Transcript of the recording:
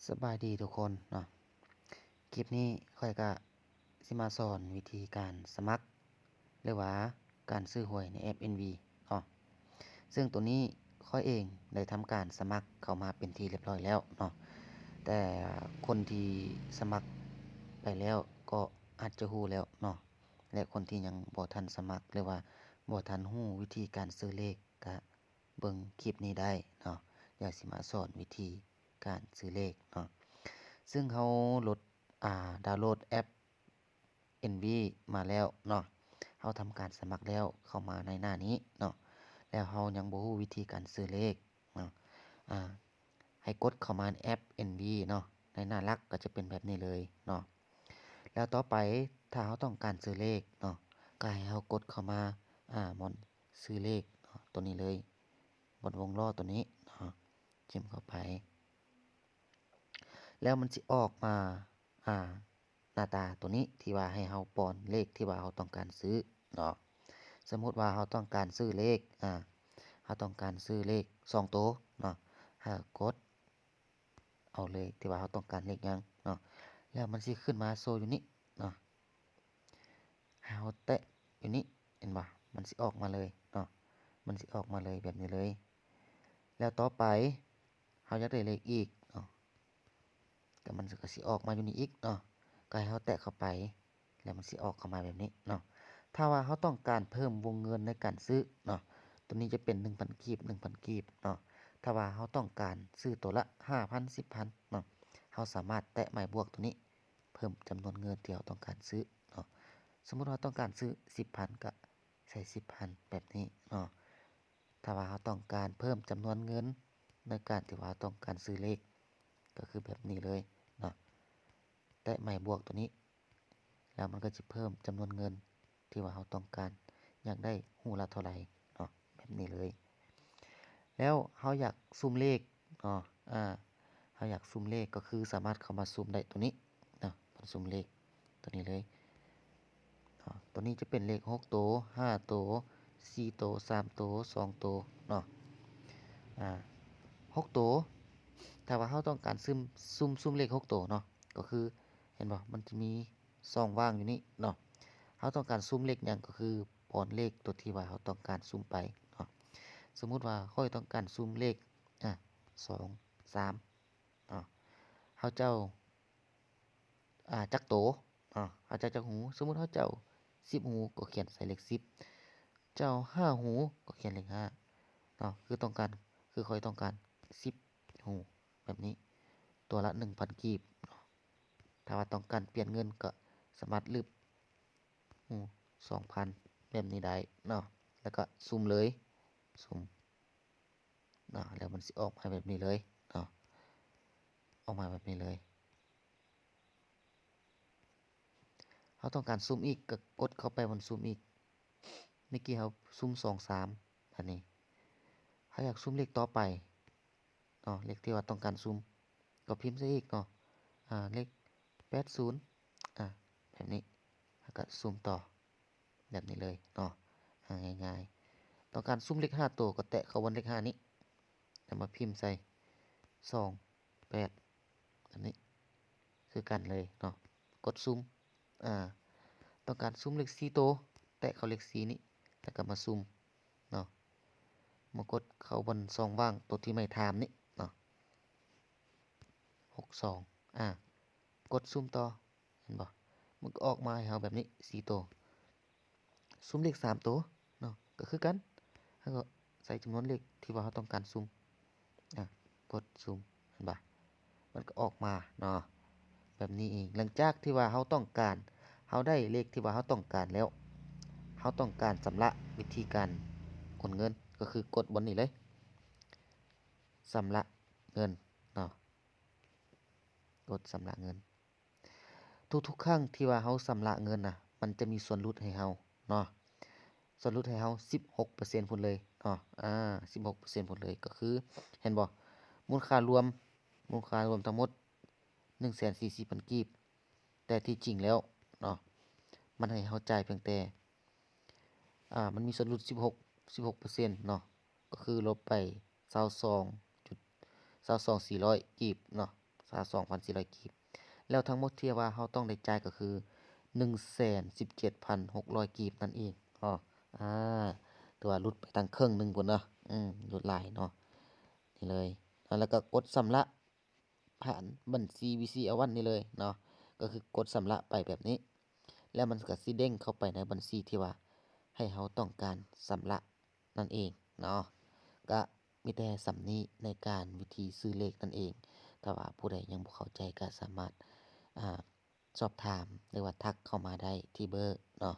ສະບາຍດີທຸກຄົນເນາະ, ຄລິບນີ້ຂ້ອຍກະຊິມາສອນວິທີການສະໝັກ ຫຼືວ່າການຊື້ຫວຍໃນແອັບ ເອັນ ວີ ເນາະ. ເຊິ່ງໂຕນີ້ຂ້ອຍເອງໄດ້ທຳການສະໝັກເຂົ້າມາເປັນທີ່ລຽບຮ້ອຍແລ້ວເນາະ, ແຕ່ຄົນທີ່ສະໝັກໄປແລ້ວກໍອາດຈະຮູ້ແລ້ວເນາະ, ແລະ ຄົນທີ່ຍັງບໍ່ທັນສະໝັກ ຫຼືວ່າບໍ່ທັນຮູ້ວິທີການຊື້ເລກ ກະເບິ່ງຄລິບນີ້ໄດ້ເນາະ, ດຽວຊິມາສອນວິທີການຊື້ເລກເນາະ. ເຊິ່ງເຮົາໂຫຼດ ອາ ດາວໂຫຼດແອັບ ເອັນ ວີ ມາແລ້ວເນາະ, ເຮົາທຳການສະໝັກແລ້ວເຂົ້າມາໃນໜ້ານີ້ເນາະ, ແລ້ວເຮົາຍັງບໍ່ຮູ້ວິທີການຊື້ເລກເນາະ, ອາ ໃຫ້ກົດເຂົ້າມາໃນແອັບ ເອັນ ວີ ເນາະ, ໃນໜ້າຫຼັກກໍຈະເປັນແບບນີ້ເລີຍເນາະ. ແລ້ວຕໍ່ໄປຖ້າເຮົາຕ້ອງການຊື້ເລກເນາະ, ກໍໃຫ້ເຮົາກົດເຂົ້າມາ ອາ ບ່ອນຊື້ເລກເນາະ, ໂຕນີ້ເລີຍ, ບ່ອນວົງລໍ້ໂຕນີ້ເນາະ, ຈິ້ມເຂົ້າໄປ. ແລ້ວມັນຊິອອກມາ ອາ ໜ້າຕາໂຕນີ້ ທີ່ວ່າໃຫ້ເຮົາປ້ອນເລກທີ່ວ່າເຮົາຕ້ອງການຊື້ເນາະ. ສົມມຸດວ່າເຮົາຕ້ອງການຊື້ເລກ ອາ ເຮົາຕ້ອງການຊື້ເລກສອງໂຕເນາະ, ໃຫ້ກົດເອົາເລກທີ່ວ່າເຮົາຕ້ອງການເລກຫຍັງເນາະ, ແລ້ວມັນຊິຂຶ້ນມາໂຊຢູ່ນີ້ເນາະ. ໃຫ້ເຮົາແຕະຢູ່ນີ້ ເຫັນບໍ່? ມັນຊິອອກມາເລີຍເນາະ, ມັນຊິອອກມາເລີຍແບບນີ້ເລີຍ. ແລ້ວຕໍ່ໄປເຮົາຢາກໄດ້ເລກອີກເນາະ, ກໍມັນກໍຊິອອກມາຢູ່ນີ້ອີກເນາະ, ກໍໃຫ້ເຮົາແຕະເຂົ້າໄປ ແລ້ວມັນຊິອອກເຂົ້າມາແບບນີ້ເນາະ. ຖ້າວ່າເຮົາຕ້ອງການເພີ່ມວົງເງິນໃນການຊື້ເນາະ, ໂຕນີ້ຈະເປັນໜຶ່ງພັນກີບ ໜຶ່ງພັນກີບເນາະ. ຖ້າວ່າເຮົາຕ້ອງການຊື້ໂຕລະຫ້າພັນ ສິບພັນເນາະ, ເຮົາສາມາດແຕະໝາຍບວກໂຕນີ້ ເພີ່ມຈຳນວນເງິນທີ່ເຮົາຕ້ອງການຊື້ເນາະ. ສົມມຸດເຮົາຕ້ອງການຊື້ສິບພັນ ກໍໃສ່ສິບພັນແບບນີ້ເນາະ. ຖ້າວ່າເຮົາຕ້ອງການເພີ່ມຈຳນວນເງິນໃນການທີ່ວ່າເຮົາຕ້ອງການຊື້ເລກ ກໍຄືແບບນີ້ເລີຍເນາະ, ແຕະໝາຍບວກໂຕນີ້ ແລ້ວມັນກໍຈະເພີ່ມຈຳນວນເງິນທີ່ວ່າເຮົາຕ້ອງການ ຢາກໄດ້ຮູ້ລະເທົ່າໃດເນາະ, ແບບນີ້ເລີຍ. ແລ້ວເຮົາຢາກສຸ່ມເລກເນາະ, ອາ ເຮົາຢາກສຸ່ມເລກກໍຄືສາມາດເຂົ້າມາສຸ່ມໄດ້ໂຕນີ້ເນາະ, ເປັນສຸ່ມເລກໂຕນີ້ເລີຍເນາະ. ໂຕນີ້ຈະເປັນເລກຫົກໂຕ ຫ້າໂຕ ສີ່ໂຕ ສາມໂຕ ສອງໂຕເນາະ, ອາ ຫົກໂຕ. ຖ້າວ່າເຮົາຕ້ອງການສຸ່ມ ສຸ່ມ ສຸ່ມເລກຫົກໂຕເນາະ, ກໍຄື ເຫັນບໍ່? ມັນຈະມີຊ່ອງວ່າງຢູ່ນີ້ເນາະ. ເຮົາຕ້ອງການສຸ່ມເລກຫຍັງ ກໍຄືປ້ອນເລກຕົວທີ່ວ່າເຮົາຕ້ອງການສຸ່ມໄປເນາະ. ສົມມຸດວ່າຂ້ອຍຕ້ອງການສຸ່ມເລກ ອາ ສອງ ສາມເນາະ, ເຮົາເຈົ້າ ອາ ຈັກໂຕເນາະ, ເຮົາເຈົ້າຈັກຫູ? ສົມມຸດເຮົາເຈົ້າສິບຫູ ກໍຂຽນໃສ່ເລກສິບ, ເຈົ້າຫ້າຫູ ກໍຂຽນເລກຫ້າເນາະ. ຄືຕ້ອງການ ຄືຂ້ອຍຕ້ອງການສິບຫູ ແບບນີ້ ຕົວລະໜຶ່ງພັນກີບເນາະ. ຖ້າວ່າຕ້ອງການປ່ຽນເງິນກໍສາມາດລຶບ ອືມ ສອງພັນ ແບບນີ້ໄດ້ເນາະ, ແລ້ວກໍສຸ່ມເລີຍ ສຸ່ມເນາະ, ແລ້ວມັນຊິອອກມາແບບນີ້ເລີຍເນາະ, ອອກມາແບບນີ້ເລີຍ. ເຮົາຕ້ອງການສຸ່ມອີກ ກໍກົດເຂົ້າໄປບ່ອນສຸ່ມອີກ, ເມື່ອກີ້ເຮົາສຸ່ມສອງ ສາມ ອັນນີ້ ເຮົາຢາກສຸ່ມເລກຕໍ່ໄປ ເນາະ, ເລກທີ່ວ່າຕ້ອງການສຸ່ມ ກໍພິມໃສ່ອີກເນາະ, ອາ ເລກແປດສູນ ອາ ແບບນີ້ ແລ້ວກໍສຸ່ມຕໍ່ ແບບນີ້ເລີຍເນາະ, ອາ ງ່າຍໆ. ຕ້ອງການສຸ່ມເລກຫ້າໂຕ ກໍແຕະເຂົ້າບ່ອນເລກຫ້ານີ້ ແລ້ວມາພິມໃສ່ສອງແປດ ແບບນີ້ ຄືກັນເລີຍເນາະ, ກົດສຸ່ມ. ອາ ຕ້ອງການສຸ່ມເລກສີ່ໂຕ ແຕະເຂົ້າເລກສີ່ນີ້ ແລ້ວກໍມາສຸ່ມເນາະ, ມາກົດເຂົ້າບ່ອນຊ່ອງວ່າງໂຕທີ່ໄມ້ທາມນີ້ເນາະ, ຫົກສອງ ອາ ກົດສຸ່ມຕໍ່ ເຫັນບໍ່? ມັນກໍອອກມາໃຫ້ເຮົາແບບນີ້ສີ່ໂຕ. ສຸ່ມເລກສາມໂຕເນາະ ກໍຄືກັນ, ເຮົາກໍໃສ່ຈຳນວນເລກທີ່ວ່າເຮົາຕ້ອງການສຸ່ມ ອາ ກົດສຸ່ມ ເຫັນບໍ່? ມັນກໍອອກມາເນາະ ແບບນີ້ເອງ. ຫຼັງຈາກທີ່ວ່າເຮົາຕ້ອງການ ເຮົາໄດ້ເລກທີ່ວ່າເຮົາຕ້ອງການແລ້ວ, ເຮົາຕ້ອງການຊຳລະ ວິທີການໂອນເງິນ ກໍຄືກົດບ່ອນນີ້ເລີຍ ຊຳລະເງິນເນາະ, ກົດຊຳລະເງິນ. ທຸກໆຄັ້ງທີ່ວ່າເຮົາຊຳລະເງິນນະ ມັນຈະມີສ່ວນຫຼຸດໃຫ້ເຮົາເນາະ, ສ່ວນຫຼຸດໃຫ້ເຮົາສິບຫົກເປີເຊັນພຸ້ນເລີຍເນາະ, ອາ ສິບຫົກເປີເຊັນພຸ້ນເລີຍ. ກໍຄື ເຫັນບໍ່? ມູນຄ່າລວມ ມູນຄ່າລວມທັງໝົດໜຶ່ງແສນສີ່ສິບພັນກີບ, ແຕ່ທີ່ຈິງແລ້ວເນາະ ມັນໃຫ້ເຮົາຈ່າຍພຽງແຕ່ ອາ ມັນມີສ່ວນຫຼຸດສິບຫົກ ສິບຫົກເປີເຊັນເນາະ, ກໍຄືລົບໄປຊາວສອງຈຸດ ຊາວສອງສີ່ຮ້ອຍກີບເນາະ, ຊ ພາສອງພັນສີ່ຮ້ອຍກີບ ແລ້ວທັງໝົດທີ່ວ່າເຮົາຕ້ອງໄດ້ຈ່າຍກໍຄືໜຶ່ງແສນສິບເຈັດພັນຫົກຮ້ອຍກີບນັ້ນເອງເນາະ. ອາ ຖືວ່າຫຼຸດໄປຕັ້ງເຄິ່ງໜຶ່ງພຸ້ນເນາະ. ອືມ ຫຼຸດຫຼາຍເນາະ. ນີ້ເລີຍເນາະ ແລ້ວກໍກົດຊຳລະຜ່ານບັນຊີ ວີຊີ ອາວັນ ນີ້ເລີຍເນາະ. ກໍຄືກົດຊຳລະໄປແບບນີ້ ແລ້ວມັນກໍຊິເດ້ງເຂົ້າໄປໃນບັນຊີທີ່ວ່າໃຫ້ເຮົາຕ້ອງການຊຳລະນັ້ນເອງເນາະ. ກະມີແຕ່ສ່ຳນີ້ໃນການວິທີຊື້ເລກນັ້ນເອງ. ຖ້າວ່າຜູ້ໃດຍັງບໍ່ເຂົ້າໃຈ ກໍສາມາດ ອາ ສອບຖາມ ຫຼືວ່າທັກເຂົ້າມາໄດ້ທີ່ເບີເນາະ.